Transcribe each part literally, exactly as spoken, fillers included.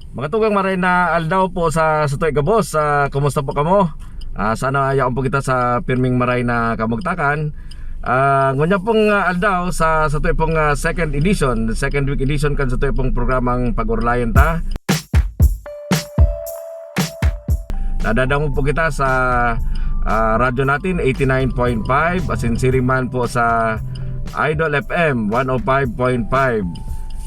Mga tugang, maray na aldaw po sa satoy gabos. Ah, kumusta po kamo? Ah, sana yaon po kita sa pirming maray na kamugtakan. Ah, ngunyan pong, ah, aldaw sa satoy pong, ah, second edition, second week edition kan satoy pong programang Pag-Orolayan Ta. Nadadangog po kita sa, ah, radyo natin, eighty-nine point five, asin siring man po sa Idol F M, one oh five point five.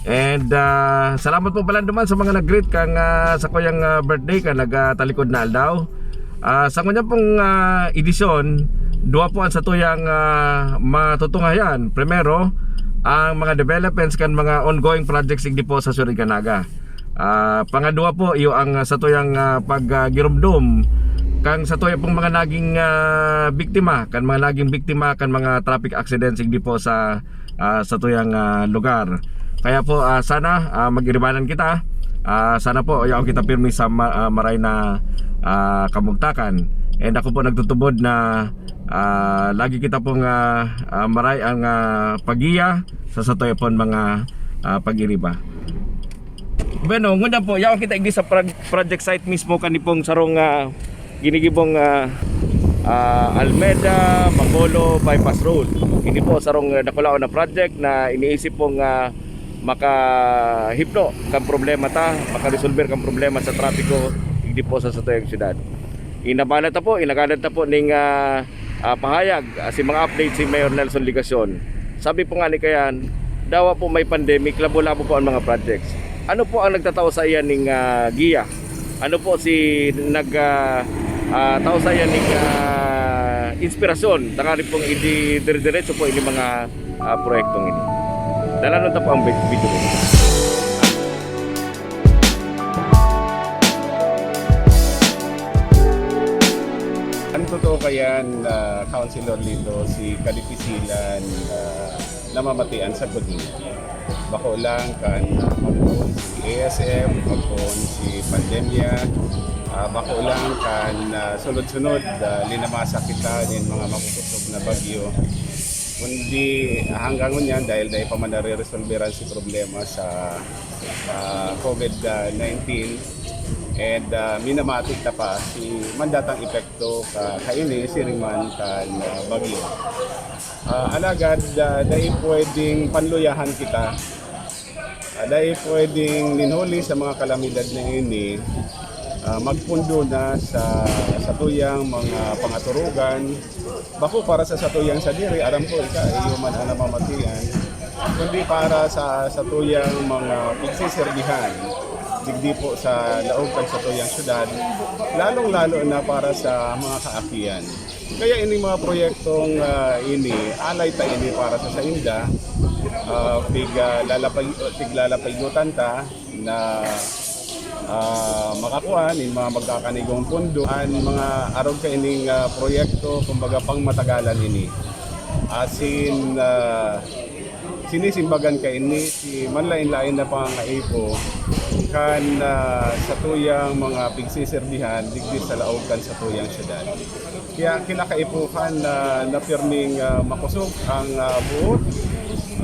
And, ah, salamat po pala duman sa mga nag-greet kan, ah, sakuyang, ah, birthday kan nagtalikod na aldaw. Ah, sa ngunyan pong, ah, edisyon, duwa po ang satuyang, ah, matutunghayan. Primero, ang mga developments kan mga ongoing projects digdi po sa Suriganaga. Ah, pangadwa po, iyo ang, ah, satuyang, ah, pag, ah, giromdom kang satuya pong mga naging, ah, biktima, kan mga naging biktima kan mga traffic accidents digdi po sa, ah, satuyang, ah, lugar. Kaya po, ah, sana, ah, mag-iribanan kita. Ah, sana po, yaon kita pirmi sa ma-, ah, maray na, ah, kamugtakan. And ako po nagtutubod na, ah, lagi kita pong, ah, ah, maray ang, ah, paggiya sa satuya pong mga, ah, pag-iriba. Bueno, ngunyan po, yaon kita igdi sa prog-, project site mismo kan ipong sarong, ah, ginigibong, ah, ah, Almeda, Bacolod Bypass Road. Ini po sarong, ah, dakulaon na project na iniisip pong, ah, makahipno kan problema ta, makaresolver kan problema sa trapiko digdi po sa satuyang syudad. Inabala ta po, inagad ta po ning, ah, ah, pahayag, ah, si mga update si Mayor Nelson Legacion. Sabi po nga ni kayan, dawa po may pandemic, labo-labo po ang mga projects. Ano po ang nagtatao sa iyan ning, ah, giya? Ano po si nag, ah, ah, tao sa iyan ning, ah, inspirasyon? Tanganing pong idi-, dire-diretso po ini mga, ah, proyektong ini. Dalanon ta po ang vid-, video. Ang totoo kayan, ah, Councilor Lito, si kadipisilan, ah, namamatian sa Coding. Bako lang kan, ah, magpoon si A S M, magpoon si pandemya, ah, bako lang kan, ah, sunod-sunod, ah, linamasa kita nin mga makukusog na bagyo. Kundi hanggang ngunyan, dahil dai pa man nare-resolveran si problema sa, ah, COVID nineteen, and, ah, minamati ta pa si mandatang epekto ka, kaini, siring man kan, ah, bagyo. Ah, alagad, ah, dai pwedeng panluyahan kita. Ah, dai pwedeng nin huli sa mga kalamidad na ini, ah, magpundo na sa satuyang mga pangaturugan. Bako para sa satuyang sadiri, aram ko, ika, iyo man ang namamatian, kundi para sa satuyang mga pagsiserbihan digdi po sa laog kan satuyang syudad, lalong-lalo na para sa mga kaakian. Kaya ini mga proyektong, ah, ini, alay ta ini para sa sainda. Ah, pig, ah, lalapay-, piglalapaygutan ta na, ah, makakuha nin mga magkakanigong pondo. An mga arog kaining, ah, proyekto, kumbaga, pangmatagalan ini. Asin, ah, sinisimbagan kaini si manlain-lain na pangangaipo kan, ah, satuyang mga pigsiserbihan digdi sa laog kan satuyang syudad. Kaya kinakaipuhan na, na pirming, ah, makosog ang, ah, buot,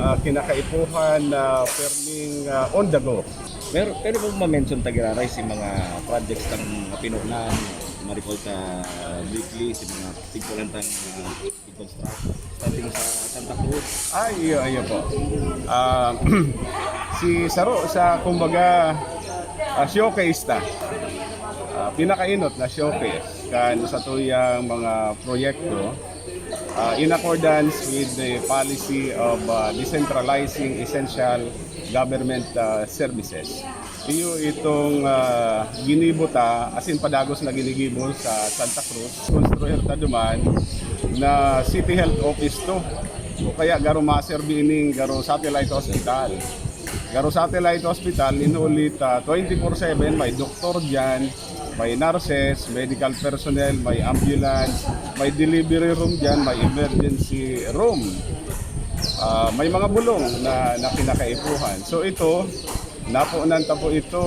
ah, kinakaipuhan na pirming, ah, on the go. Pero, pero kung ma-mention ta giraray si mga projects ng mga pinunan, Maricolta Weekly, si mga tigkulang tang, ah, construct, starting sa Santa Cruz. Ay, iyo, iyo po. Ah, si saro sa, kumbaga, ah, showcase ta. Ah, pinakainot na showcase kan satuyang mga proyekto, ah, in accordance with the policy of, ah, decentralizing essential government, ah, services. Iyo itong, ah, ginibo ta, asin padagos na ginigibo sa Santa Cruz. Konstruir ta duman na City Health Office to. O kaya garo maserbi ining garo satellite hospital. Garo satellite hospital, nin huli ta twenty-four seven, may doktor diyan, may nurses, medical personnel, may ambulance, may delivery room diyan, may emergency room. Ah, may mga bulong na, na kinakaipuhan. So ito, napunan ta po ito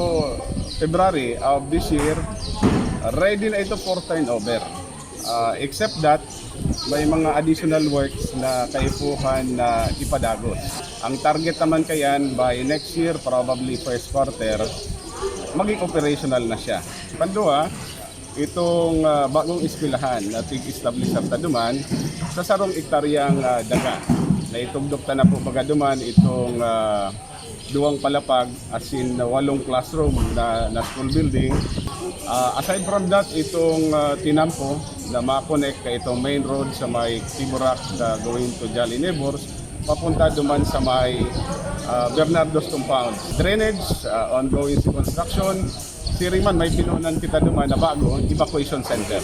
February of this year. Ready na ito for turnover. Ah, except that, may mga additional works na kaipuhan na ipadagos. Ang target naman kayan, by next year, probably first quarter, maging operational na siya. Pandua, itong, ah, bagong eskwelahan na tig-establish ta duman sa sarong ektaryang, ah, daga. Naitugdok ta na po baga duman itong, ah, duwang palapag, as in, walong classroom na, na school building. Ah, aside from that, itong, ah, tinampo na ma-connect ka itong main road sa may Tiburak na going to Jolly Neighbors, papunta duman sa may, ah, Bernardo's Compound. Drainage, ah, ongoing sa construction. Siring man, may pinunan kita duman na bago, evacuation center.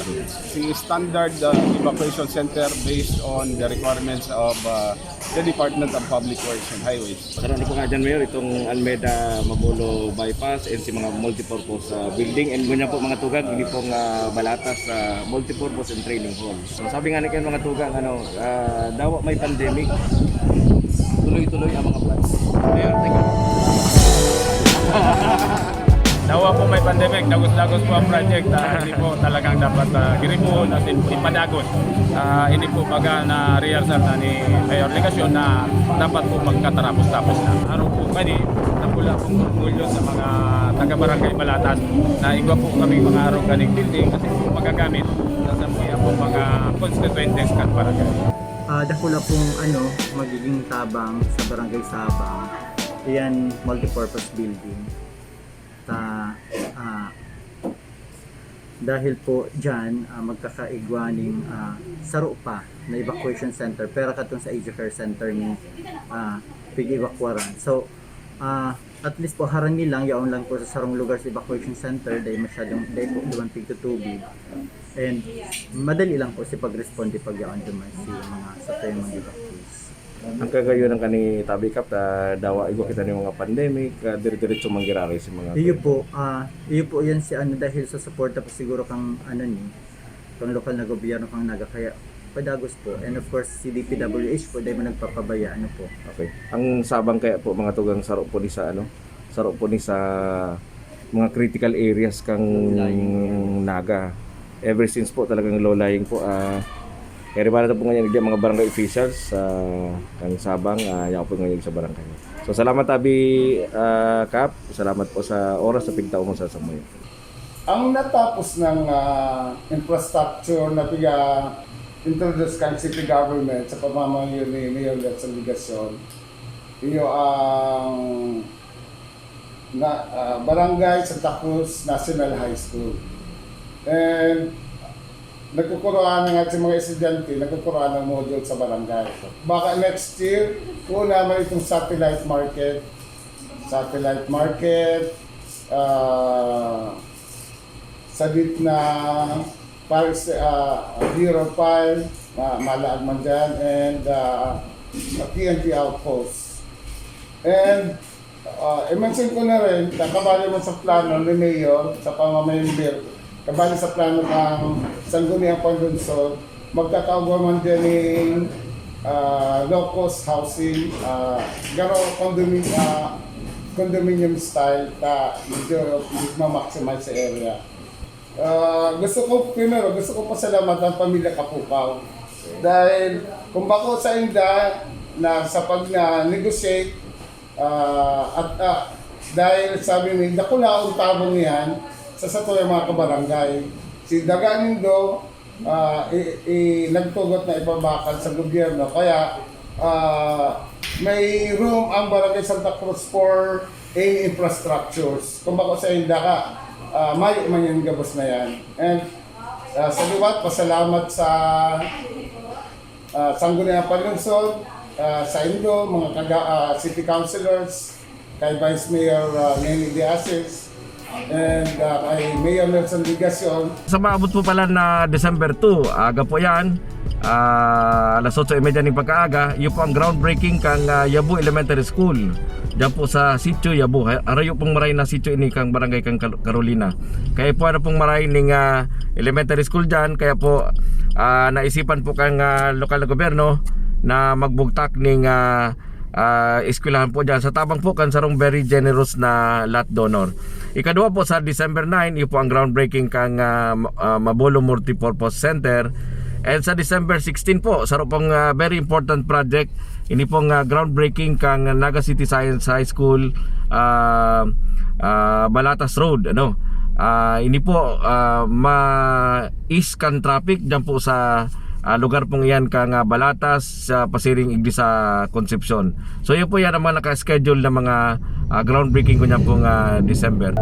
Si standard, ah, evacuation center based on the requirements of, ah, the Department of Public Works and Highways. Karon po nga dyan, Mayor, itong Almeda Mabolo Bypass and si mga multipurpose, ah, building. And ngunyan po, mga tugang, ini pong, ah, balatas sa multipurpose and training hall. So, sabi nga ni kayo, mga tugang, ano, ah, dawa may pandemic, tuloy-tuloy ang mga plans. Mayor, thank you. Dawa po may pandemic, dagos-dagos po ang project. Ah, hindi po talagang dapat, ah, giribuhon at in- ipadagos. Ah, hindi po baga na rehearsal na ni Mayor Legacion na dapat po magkatarapos-tapos na. Araw po kani, napula pong orgulyo sa mga taga-barangay Balatas na igwa po kami mga arog kaning building kasi po magagamit sa sambihan po mga constituentes kan barangay. Ah, dakula pong, ano, magiging tabang sa Barangay Sabang, iyan multipurpose building. Ta, ah, dahil po dyan, ah, magkakaigwa ning, ah, saro pa na evacuation center, pero katong sa Educare Center ni, ah, pig-evacuaran. So, ah, at least po, harani lang, yaon lang po sa sarong lugar sa evacuation center, dahil masyadong, dahil po duman pigtutubig. And madali lang po si pag-responde pag yaon duman si mga sa mga evacuees. Ang kagayon ng kani Tabi Kap, ah, dawa igwa kita ni mga pandemic, ah, dire-diretso manggiraray si mga Iyo po, ah, iyo po yan si ano, dahil sa suporta po siguro kang ano ni, kang lokal na gobyerno kang Naga, kaya padagos po. And of course, si D P W H po, dahil mo nagpapabaya, ano po. Okay. Ang Sabang kaya po, mga tugang, saro po ni sa ano, saro po ni sa mga critical areas kang Low-lying. Naga. Ever since po, talagang low-lying po. Ah, kaya rin po ngayon, hindi mga barangay officials, ah, kang Sabang, ah, yaw po ngayon sa barangay. So, salamat, Tabi, ah, Kap. Salamat po sa oras na pigtao mo sa samuya. Ang natapos ng, ah, infrastructure na piga-introduce kang city government sa pamamayo ni Mayor Nelson Legacion, iyo ang na, ah, Barangay Santa Cruz National High School. And nagkukuroan na nga sa mga estudyante, nagkukuroan ng module sa barangay. Baka next year, kuha naman itong satellite market. Satellite market, ah, sa gitna, Paris, ah, Bureau five, ma-, malaag man dyan, and, ah, T N T Outpost. And, ah, i-mention ko na rin, na kabali man sa plano ni Mayor, sa pamamember, kabali sa plano ng Sangguniang Panlungsod, magkakaugma man dyan ng, ah, low-cost housing, ah, garo condominium, ah, condominium style, ta medyo ma-maximize sa area. Ah, gusto ko, primero, gusto ko pasalamat ang pamilya Kapukaw. Dahil kung bako sa inda na sa pag-negotiate, ah, at, ah, dahil sabi ni, dako na ang tabang niyan sa satuyang mga kabarangay. Si Daga Nindo, ah, i-, i-, nagtugot na ipabakal sa gobyerno. Kaya, ah, may room ang Barangay Santa Cruz for any infrastructures. Kung bako sa inda ka, ah, mayo man yung gabos na yan. And, ah, sa liwat, pasalamat sa, ah, Sangguniang Panlungsod, ah, sa indo, mga kaga-, ah, city councilors, kay Vice Mayor, ah, Neni De Asis, and, ah, kay Mayor Nelson Legacion. Sa maabot po pala na December two, aga po yan, ah, alas otso y media ning pagkaaga, iyo po ang groundbreaking kang, ah, Yabo Elementary School. Diyan po sa Sitio Yabo. Ha-, harayo pong maray na sitio ini kang barangay kang Car-, Carolina. Kaya po ano pong maray ning, ah, elementary school diyan, kaya po, ah, naisipan po kang, ah, lokal na gobyerno na magbugtak ning, ah, ah, eskwelahan po diyan sa tabang po kan sarong very generous na lot donor. Ikaduha po sa December nine, iyo po ang groundbreaking kang, ah, Ma-, ah, Mabolo Multipurpose Center. And sa December sixteen po, saro pong, ah, very important project, ini pong, ah, groundbreaking kang Naga City Science High School, ah, ah, Balatas Road, ano. Ah, ini po, ah, ma-ease kan traffic diyan po sa, ah, lugar pong iyan kan, ah, Balatas, sa pasiring igdi sa Concepcion. So, yun po yan ang mga naka-schedule na mga, ah, groundbreaking ko niyan pong, ah, December.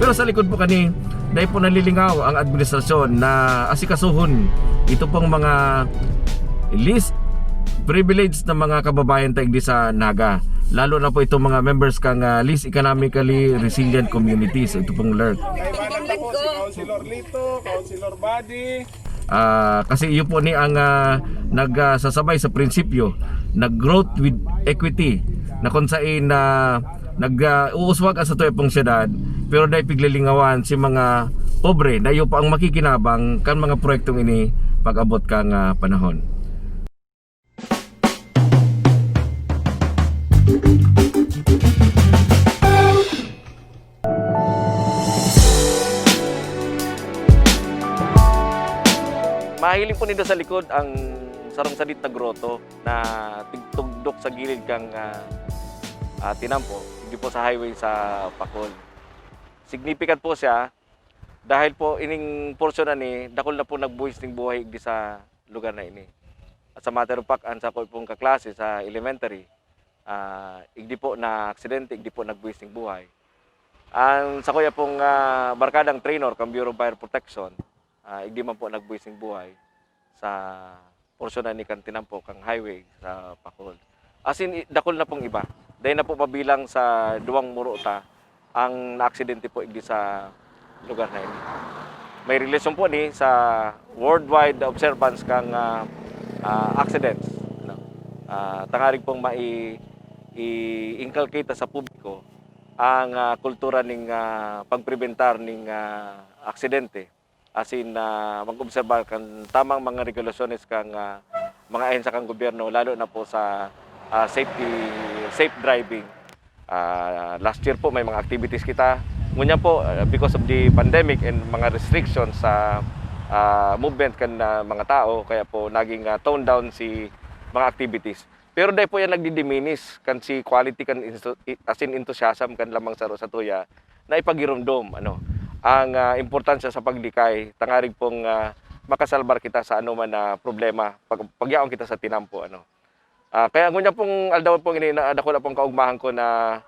Pero sa likod po kani, dahil po nalilingaw ang administrasyon na asikasuhon ito pong mga least privileged na mga kababayan ta igdi sa Naga. Lalo na po itong mga members kang, ah, least economically resilient communities, ito pong lerc. Councilor Lito, Councilor Buddy. Ah, kasi iyo po ni ang, ah, nag, ah, sasabay sa prinsipyo na growth with equity, na kung sain na nag, ah, uuswag ang satuya pong syudad, pero dai piglilingawan si mga pobre na iyo pa ang makikinabang kan mga proyektong ini pag-abot kang, ah, panahon. Mahiling po nindo sa likod ang sarong sadit na grotto na tig-, tugdok sa gilid kang, ah, ah, tinampo, digdi po sa highway sa Pacol. Significant po siya dahil po ining porsyon na ni, dakul na po nagbuhis ning buhay digdi sa lugar na ini. As a matter of fact, ang sako pong kaklase sa elementary, ah, igdi po na aksidente, igdi po nagbuhis ning buhay. Ang sakuya pong, ah, barkadang trainer kan Bureau of Fire Protection, ah, igdi man po nagbuhis ning buhay sa porsyon na ni kan tinampo kang highway sa Pacol. As in, i-, dakul na pong iba. Dai na po mabilang sa duwang muro ta ang naaksidente po igdi sa lugar na ini. May relasyon po ni sa worldwide observance kang, ah, ah, accidents, ano. Ah, tangarig pong mai-, i-inculcate sa publiko ang, ah, kultura ning, ah, pagprebentar ning, ah, aksidente. As in, ah, mag-obserbar kan tamang mga regulasyones kang, ah, mga ahensya kan gobyerno, lalo na po sa, ah, safety, safe driving. Ah, last year po, may mga activities kita. Ngunyan po, ah, because of the pandemic and mga restrictions sa, ah, movement kan, ah, mga tao, kaya po naging, ah, tone down si mga activities. Pero dai po yan nagdi-diminish kan si quality kan instu-, i-, as in enthusiasm kan lamang saro satuya na ipagiromdom, ano, ang, ah, importansya sa paglikay, tangarig pong, ah, makasalbar kita sa anoman na problema pag, pagyaon kita sa tinampo, ano. Ah, kaya ngunyan pong aldaw pong ini na dakula pong kaugmahan ko na,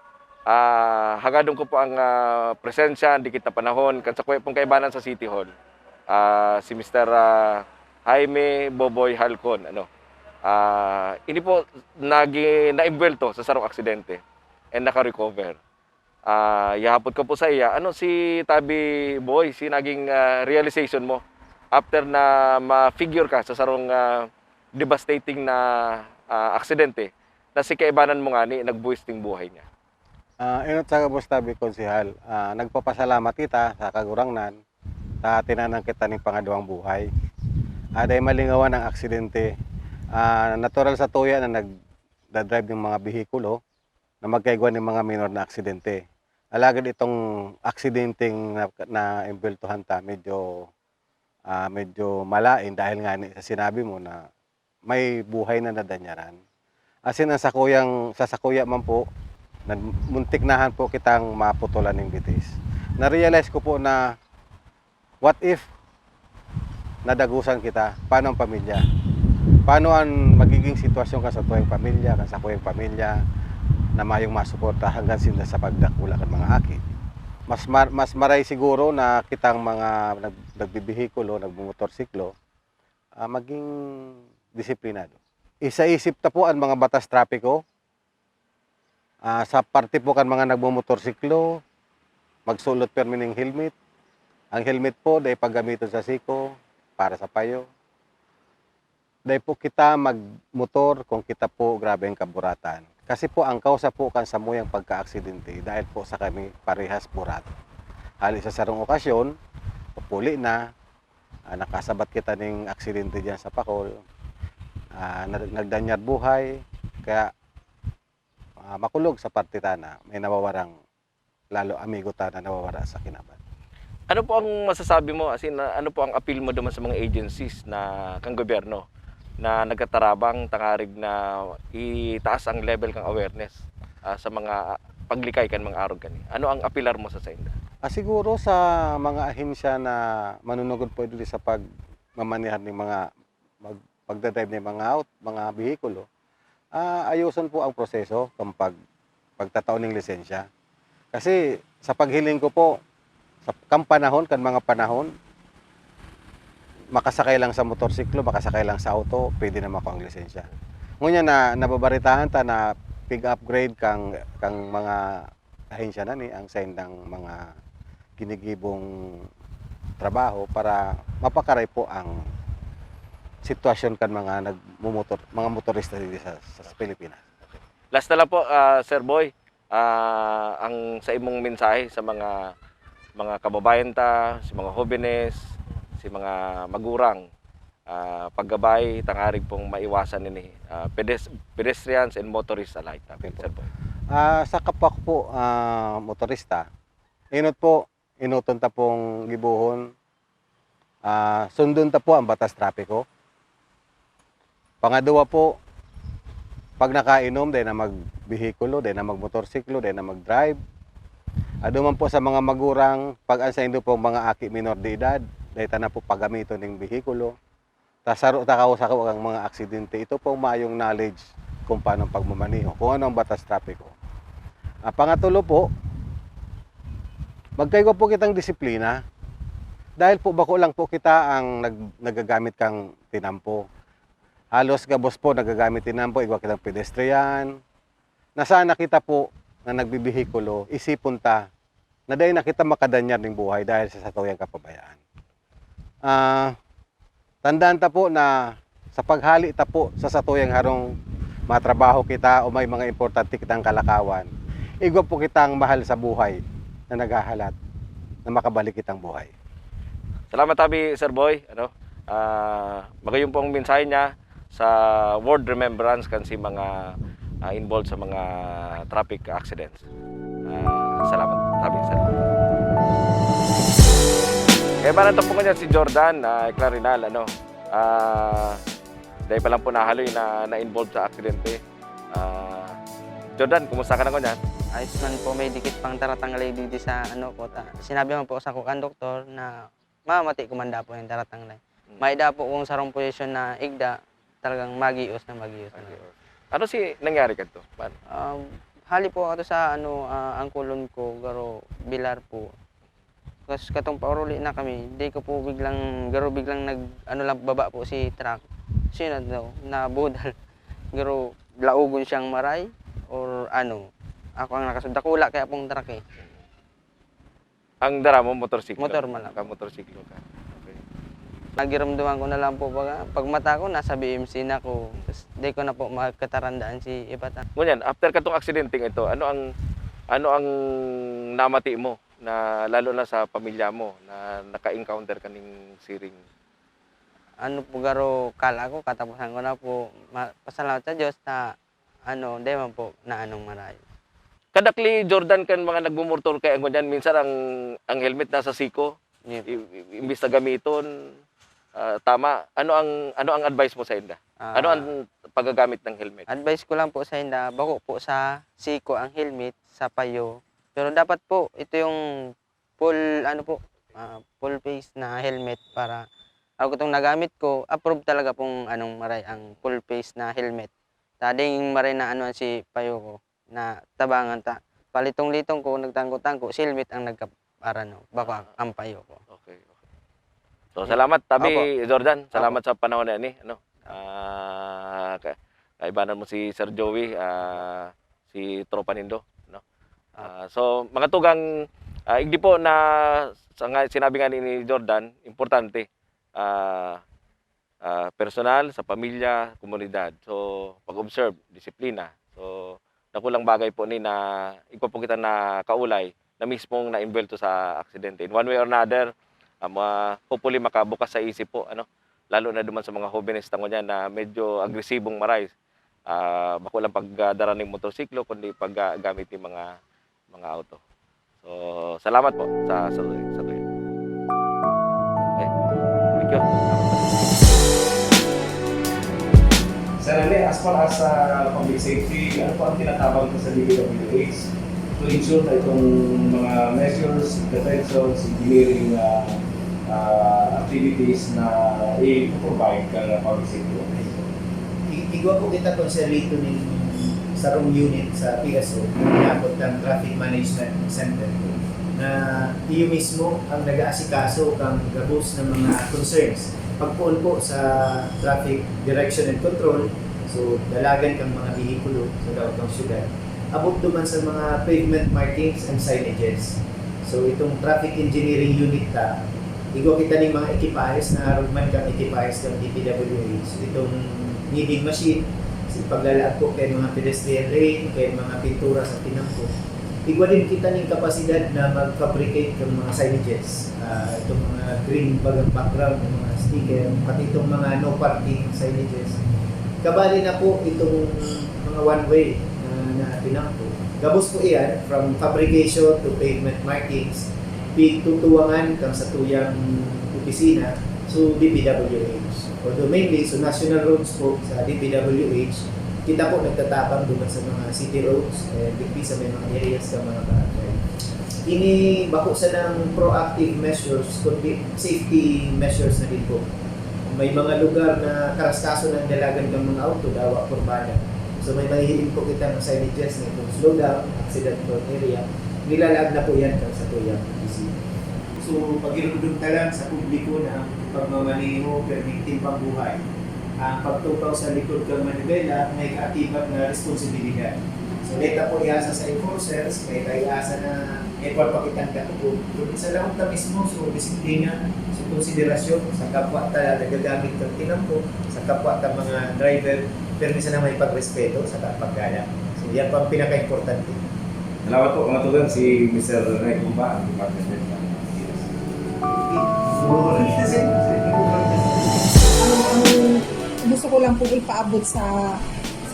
ah, hagadon ko po ang, ah, presensya, dikit na panahon, kan sakuya pong kaibanan sa City Hall, ah, si Mister, ah, Jaime Boboy Halcon, ano. Ah, ini po nagi-, naembwelto sa sarong aksidente and naka-recover. Ah, ihahapot ko po sa iya, ano si Tabi Boy, si naging, ah, realization mo after na ma-figure ka sa sarong, ah, devastating na, ah, aksidente na si kaibanan mo ngani nagbuhis ning buhay niya? Ah, enot sa gabos, Tabi Konsehal, ah, nagpapasalamat kita sa Kagurangnan ta tinanan kita ning pangaduang buhay. Ah, dai malingawan ang aksidente. Ah, natural satuya na nagda-drive ning mga behikulo na magkaigwa ning mga minor na aksidente. Alagad itong aksidenteng na, naembweltuhan ta, medyo, ah, medyo malain dahil ngani sa sinabi mo na may buhay na nadanyaran. As in, ang sakuyang, sa sakuya man po, nag-, muntik na han po kitang maputulan ning bitis. Na-realize ko po na, what if nadagusan kita? Paano ang pamilya? Paano ang magiging sitwasyon kan satuyang pamilya, kan sakuyang pamilya na mayong masuporta hanggang sinda sa pagdakula kan mga aki? Mas mar-, mas maray siguro na kitang mga nag-, nagbibihikulo, nagmomotorsiklo, ah, maging disiplinado. Isaisip ta po an mga batas trapiko. Ah, sa parte po kan mga nagmomotorsiklo, magsulot pirmi ning helmet. Ang helmet po, dai paggamiton sa siko, para sa payo. Dai po kita magmotor kung kita po grabe ang kaburatan. Kasi po, ang kausa po kan samuyang pagkaaksidente, dahil po sa kami parehas burat. Hali sa sarong okasyon, papuli na, ah, nakasabat kita ning aksidente diyan sa Pacol. Ah, na-, nagdanyar buhay, kaya, ah, makulog sa parte tana, may nawawarang lalo amigo ta na nawawara sa kinaban. Ano po ang masasabi mo, as in, ah, ano po ang appeal mo duman sa mga agencies na kan gobyerno na nagtatarabang tangarig na itaas ang level kan awareness, ah, sa mga paglikay kan mga arog kani? Ano ang apelar mo sa sainda? Ah, siguro sa mga ahensya na manunungod po diri sa pagmamaneha ning mga mag-, pagda-drive ning mga aut-, mga behikulo, ah, ayoson po ang proseso kan pag-, pagtatao ning lisensya. Kasi sa paghiling ko po, sa, kan panahon, kan mga panahon, makasakay lang sa motorsiklo, makasakay lang sa auto, pwede na makuha ang lisensya. Ngunyan na nababaritahan ta na pig-upgrade kang, kang mga ahensya na ni ang saindang mga ginigibong trabaho para mapakaray po ang sitwasyon kan mga nagmumotor, mga motorista dito sa, sa Pilipinas. Last na lang po, ah, Sir Boy, ah, ang sa imong mensahe sa mga, mga kababayan ta, sa mga hobenes, sa mga magurang, ah, paggabay, tangarig pong maiwasan ini, ah, pedes-, pedestrians and motorists alike, Okay po. Sir Boy. Ah, sa kapwa ko po, ah, motorista, inot po, inoton ta pong gibohon, ah, sundon ta po ang batas trapiko. Pangaduwa po, pag nakainom, dai na magbehikulo, dai na magmotorsiklo, dai na mag-drive. Ado man po sa mga magurang, pag ang saindo pong mga aki minor de edad, dai ta na po pagamiton ning behikulo. Ta saro ta kausakop ang mga aksidente. Ito pong mayong knowledge kung paano pagmamaneho, kung ano ang batas trapiko. Ang pangatulo po, magkaigwa po kitang disiplina. Dahil po bako lang po kita ang nag-, nagagamit kang tinampo. Halos gabos po nagagamit tinampo, igwa kitang pedestrian. Na sana kita po na nagbibihikulo, isipon ta na dai na kita makadanyar ning buhay dahil sa satuyang kapabayaan. Ah, tandaan ta po na sa paghali ta po sa satuyang harong, matrabaho kita o may mga importante kitang kalakawan, igwa po kitang mahal sa buhay na naghahalat na makabalik kitang buhay. Salamat tabi, Sir Boy, ano, ah, magayon po ang mensahe niya sa World Remembrance kan si mga, ah, involved sa mga traffic accidents. Ah, salamat tabi, Sir Boy. Kaya ba nagtapos niya si Jordan, ah, Clarinal, ano, ah, dahil pa lang po nahaloy na na-involved sa aksidente. Ah, Jordan, kumusta ka na ngunyan? Ayos man po, may dikit pang taratang lady di sa ano po, ta-, sinabi man po sa kuan doktor na mamati ko man daw po yung taratang lay. Mm. May daw po kung sarong posisyon na igda, talagang magios na magios na. Magios. Ano si nangyari kadto? Paano? Um, hali po ako sa ano, ah, ang kulon ko, garo bilar po. Tapos katong pauruli na kami, di ko po biglang, garo biglang nag, ano lang, baba po si truck. Sino daw, nabudal. Garo, laogon siyang maray, or ano, ako ang nakasud-, dakula kaya pong truck eh. Ang dara mo, motorsiklo? Motor man lang. Nakamotorsiklo ka. Okay. Nagiramdaman ko na lang po, pag, pagmata ko, nasa B M C na ko. Tas di ko na po makatarandaan si Ipata. Ngunyan, after katong aksidenteng ito, ano ang, ano ang namati mo na lalo na sa pamilya mo na naka-encounter ka ning siring? Ano po, garo, kala ko katapusan ko na po. Ma-, pasalamat sa Diyos na ano, di man po naanong marayo. Kadakli, Jordan, kan mga nagmumortor kay ang ngunyan, minsan ang, ang helmet nasa siko. Yep. I-, i-, imbis na gamiton, ah, tama. Ano ang, ano ang advice mo sa inda? Ah. Ano ang paggagamit ng helmet? Advice ko lang po sa inda, bako po sa siko ang helmet, sa payo. Pero dapat po, ito yung full, ano po, ah, full face na helmet para ako itong nagamit ko, approve talaga pong anong maray ang full face na helmet. Ta ding maray na ano si payo ko, na tabangan ta. Palitong-litong ko, nagtangko-tangko, si helmet ang nagkaparano, baka Ah. ang payo ko. Okay, okay. So, salamat, tabi, Opo. Jordan. Opo. Salamat sa panahon na ini, ano. Opo. Ah, ka-, kaibanan mo si Sir Joey, ah, si tropa nindo, no? Opo. Ah, so, mga tugang, ah, igdi po na sa nga, sinabi nga ni, ni Jordan, importante, ah, ah, personal, sa pamilya, komunidad. So, pag-observe, disiplina. So, dakulang bagay po ni na igwa po kita na kaulay na mismong naembwelto sa aksidente. In one way or another, ah, ma-, hopefully makabukas sa isip po, ano, lalo na duman sa mga hobenes ta ngunyan na medyo agresibong maray. Ah, bako lang pagdara ning motorsiklo, kundi paggamit ning mga, mga auto. So, salamat po sa, sa, sa tuyo. Sir Rene, as far as, ah, public safety, ano po ang tinatabang ko sa D P W H to ensure na itong mga measures, interventions, engineering, ah, ah, activities na i-provide ka ng public safety officer? I- igwa po kita konsehal ito ning sarong unit sa P S O, na inabot ng Traffic Management Center, na iyo mismo ang nag-aasikaso kang gabos na mga concerns. Pagpoon po sa traffic direction and control, so dalagan kang mga behikulo sa daog kang syudad. Abot duman sa mga pavement markings and signages. So itong traffic engineering unit ta, igwa kita ning mga ekipahes na arog man kang ekipahes kang D P W H. Itong kneading machine, sa paglalaag po kay mga pedestrian lane, kay mga pintura sa tinampo. Igwa din kita ning kapasidad na mag-fabricate ng mga signages. Ah, itong mga green bagang background, yung mga sticker, pati itong mga no parking signages. Kabali na po itong mga one-way na, na tinampo. Gabos po iyan, from fabrication to pavement markings, pigtutuwangan kang sa tuyang opisina, so D P W H. Although mainly, so national roads po sa D P W H, kita po nagtatabang duman sa mga city roads, eh, digdi sa may mga areas sa mga barangay. Ini bako sanang proactive measures, kundi safety measures na din po. May mga lugar na karaskaso na ang dalagan ng mga auto, dawa kurbada. So may mahihiling po kita ng signages na itong slow down, accident prone area. Nilalaag na po yan kang sa tuyang opisina. So, pagirumdom ta lang sa publiko na ang pagmamaneho, permi timbang buhay. Ang pagtukaw sa likod kang manibela may kaakibat na responsibilidad. So, deta po iasa sa enforcers, may kaiasa na may pagpakitang dakog. Kung sa laog ta mismo, so, disiplina, so, konsiderasyon sa kapwa ta nagagamit kang tinampo, sa kapwa ta mga driver, pero minsan na may pagrespeto sa paggalang. So, yan po ang pinaka-importante. Salamat po, mga tugang, si Mister Rene Cumba, ang Department Head ng P S. Ang, ang gusto ko lang pong ipaabot sa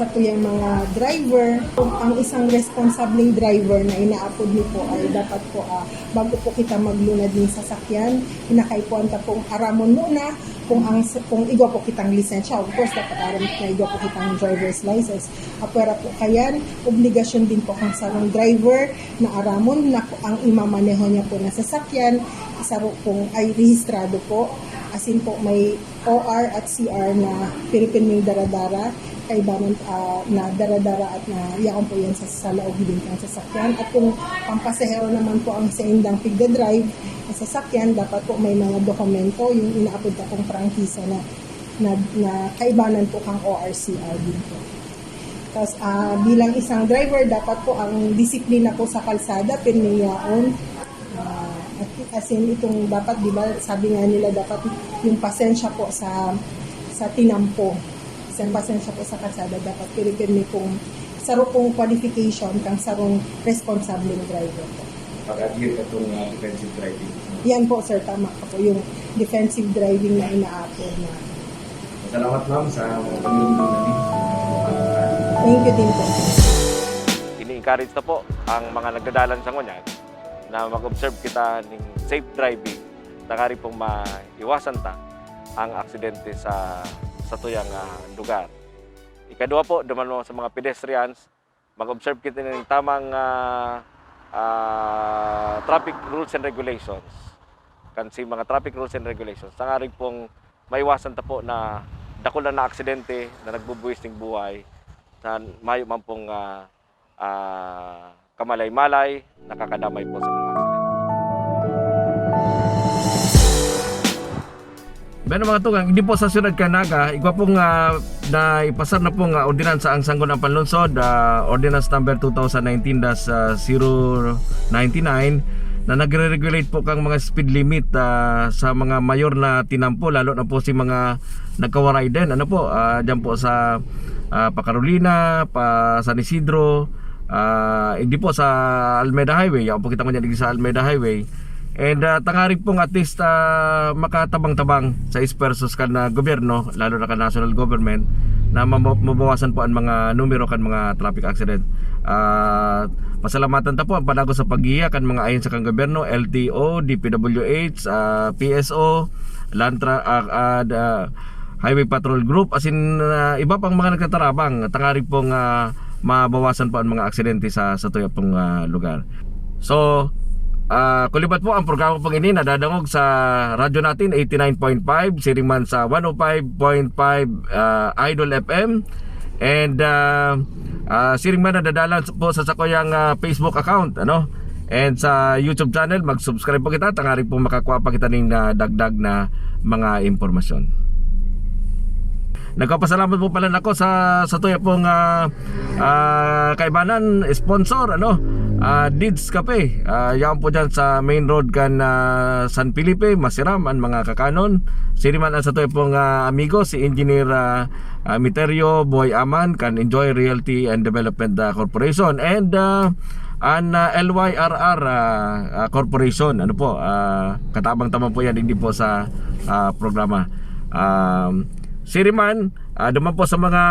sa tuyang mga driver, kung ang isang responsableng driver na inaapod niyo po ay dapat po, ah, bago po kita maglunad ng sasakyan, hinakay po ang tapong aramon muna kung ang kung igwa po kitang lisensya. Of course, dapat aram na igwa po kitang driver's license. Apwera po kayan, obligasyon din po kang sarong driver na aramon na ang imamaneho niya po na sasakyan, saro pong ay rehistrado po. Asin po may O R at C R na piripirming daradara, kaibanan ah, na daradara at na yaon po yan sa, sa laog din ng sasakyan. At kung pampasahero naman po ang saindang pigdadrive na sasakyan, dapat po may mga dokumento, yung inaapod na pong prangkisa na, na, na kaibanan po kang O R C R din po. Tapos ah, bilang isang driver, dapat po ang disiplina po sa kalsada, pirmi yaon. Ah, at as in, itong dapat, di ba, sabi nga nila, dapat yung pasensya po sa sa tinampo. Sa pasensya po sa kalsada, dapat piripirmi pong saro pong qualification kang sarong responsableng driver po. Pag-adhere ka itong ah, defensive driving. Yan po, sir, tama ka po. Yung defensive driving na inaapod na. Salamat, ma'am, sa mga pagmumulong namin. Thank you din po. Ini-encourage na po ang mga nagdadalan sa ngunyan na mag-observe kita ning safe driving, tanganing pong maiwasan ta ang aksidente sa sa tuyang ah, lugar. Ikadua po, duman mo sa mga pedestrians, mag-observe kita ng tamang ah, ah, traffic rules and regulations. Kan si mga traffic rules and regulations, tanganing pong maiwasan ta po na dakula na aksidente na nagbubuwis ning buhay na mayo man pong ah, ah, kamalay-malay, nakakadamay po sa mga aksidente. Bueno, mga tugang, hindi po sa siyudad kan Naga, igwa pong ah, na ipasar na pong ah, ordinansa ang Sangguniang Panlungsod, ah, Ordinance Number two thousand nineteen dash zero ninety-nine, na nagre-regulate po kang mga speed limit ah, sa mga mayor na tinampo, lalo na po si mga nagkawaray din. Ano po, ah, dyan po sa ah, pa Carolina, pa San Isidro, ah, hindi po sa Almeda Highway. Yaon po kita ngunyan digdi sa Almeda Highway. And ah, tanganing pong at least ah, makatabang-tabang sa esfuerzos kan ah, gobyerno, lalo na kan national government, na mamo- mabawasan po ang mga numero kan mga traffic accident. Ah, pasalamatan ta po ang panago sa paggiya kan mga ahensya kan gobyerno, L T O, D P W H, ah, P S O, Lantra, ah, ah, da-, Highway Patrol Group, asin, ah, iba pang mga nagtatarabang, tangarig pong, ah, mabawasan po ang mga aksidente sa, sa tuya pong, ah, lugar. So, ah, kulibat po ang programa pong ini nadadangog sa Radyo Natin eighty-nine point five, siring man sa one oh five point five, ah, Idol F M. And, ah, ah, siring man nadadalan po sa sakuyang, ah, Facebook account, ano? And sa YouTube channel, mag-subscribe po kita, tangarig po makakua pa kita ning, ah, dagdag na mga impormasyon. Nagpapasalamat po pala ako sa, sa tuya pong, ah, ah, kaibanan, sponsor, ano? Ah, Dids Cafe. Ah, yan po dyan sa main road kan, ah, San Felipe, masiram ang mga kakanon. Siring man ang sa tuya pong, ah, amigo, si Engineer, ah, ah, Miterio Boy Aman kan Enjoy Realty and Development, ah, Corporation. And, ah, an, ah, L Y R R, ah, ah, Corporation. Ano po, ah, katabang-tabang po yan, hindi po sa, ah, programa. Um, siring man, ah, duman po sa mga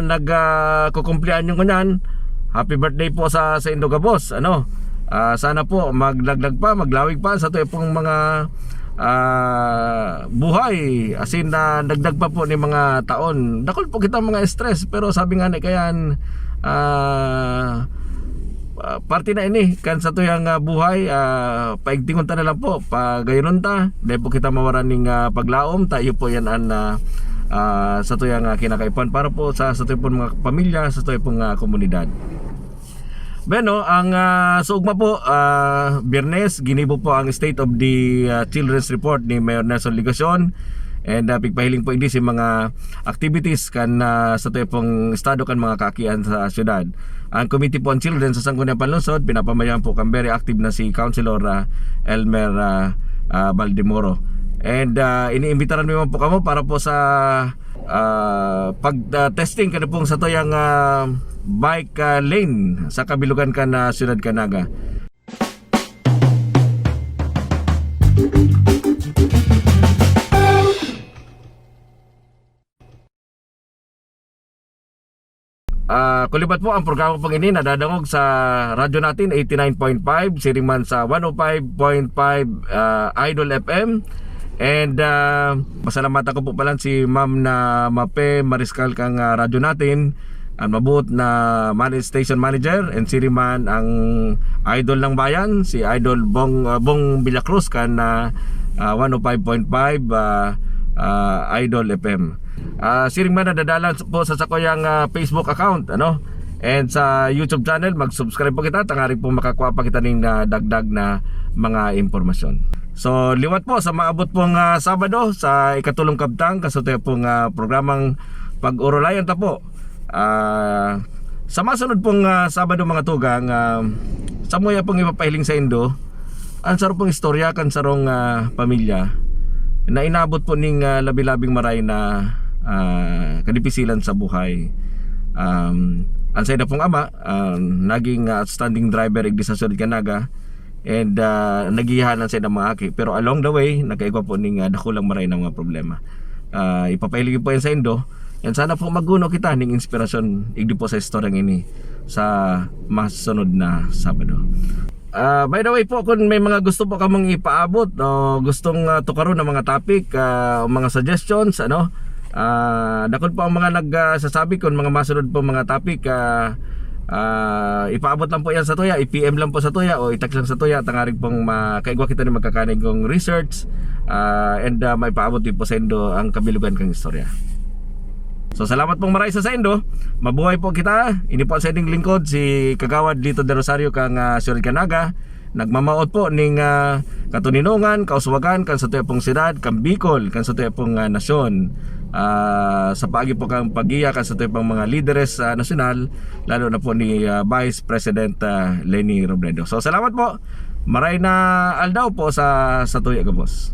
nag, ah, kukumplihan yung kanyan, happy birthday po sa, sa indo gabos, ano? Ah, sana po maglaglag pa, maglawig pa sa tuya pong mga, ah, buhay, asin na dagdag pa po ni mga taon. Dakul po kita mga stress, pero sabi nga ni kayan, ah, ah, parte na ini kan sa tuyang, ah, buhay, ah, paigtingon ta na lang po, pagayonon ta, dahil po kita mawaran ning, ah, paglaom, tayo po yan an, ah, ah, sa tuyang, ah, kinakaipuhan para po sa, sa tuyang mga pamilya, sa tuyang, ah, komunidad. Bueno, ang, ah, sa ugma po, ah, Biyernes, ginibo po ang State of the, ah, Children's Report ni Mayor Nelson Legacion. And, ah, pigpahiling po ini sa mga activities kan, ah, sa tuya pong estado kan mga kaakian sa syudad. Ang Committee po on Children sa Sangguniang Panlungsod, pinapamayoan po kan very active na si Councilor, ah, Elmer, ah, ah, Baldemoro. And, ah, iniimbitaran mi man po kamo para po sa ah, pag, ah, testing kan pong satuyang, ah, bike, ah, lane sa kabilugan kan, ah, siyudad kan Naga. Ah, kulibat po ang programa pong ini nadadangog sa Radyo Natin eighty-nine point five, siring man sa one oh five point five, ah, Idol F M. And, ah, pasalamatan ko po pala si Ma'am na Mape Mariscal kang, ah, Radyo Natin, ang mabuot na man-, station manager, and siring man ang idol ng bayan, si Idol Bong, ah, Bong Villacruz kan, ah, ah, one oh five point five, ah, ah, Idol F M. Ah, siring man nadadalan po sa sakuyang, ah, Facebook account, ano? And sa YouTube channel, mag-subscribe po kita, tangarig po makakua pa kita ning, ah, dagdag na mga impormasyon. So, liwat po sa maabot pong, ah, Sabado, sa ikatulong kabtang, kaso tayo pong, ah, programang Pag-urulayan ta po. Ah, sa masunod pong, ah, Sabado, mga tugang, ah, samuya pong ipapahiling sa indo, ang saro pong istorya kan sarong, ah, pamilya na inabot po ning, ah, labi-labing maray na, ah, kadipisilan sa buhay. Um, ang saida pong ama, ah, naging, ah, outstanding driver igdi sa siyudad kan Naga, and, ah, naghihiyahan ang saida mga aki. Pero along the way, nagkaigwa po ning, ah, dakulang maray na mga problema. Ah, ipapahiling po yan sa indo. And sana po maguno kita ning inspirasyon igdi po sa istoryang ini sa masunod na Sabado. Ah, by the way po, kung may mga gusto po kamong ipaabot o gustong, ah, tukaron na mga topic, ah, o mga suggestions, ano, ah, dakul po ang mga nag, ah, sasabi kung mga masunod po mga topic, ah, ah, ipaabot lang po yan sa tuya, i-P M lang po sa tuya o i-text lang sa tuya, tangarig pong makaigwa kita ni magkakanig kong research, ah, and, ah, maipaabot din po sa indo ang kabilugan kang istorya. So, salamat pong maray sa saindo. Mabuhay po kita. Ini po ang sa inyong lingkod, si Kagawad Lito de Rosario kang, ah, Siyudad kan Naga. Nagmamawot po ning, ah, katoninongan, kauswagan kan satuya pong siyudad, kan Bicol, kan satuya pong, ah, nasyon. Ah, sa paagi po kang pagiya kan satuya pong mga lideres, ah, nasyonal, lalo na po ni, ah, Vice President, ah, Leni Robredo. So, salamat po. Maray na aldaw po sa, sa tuya gabos.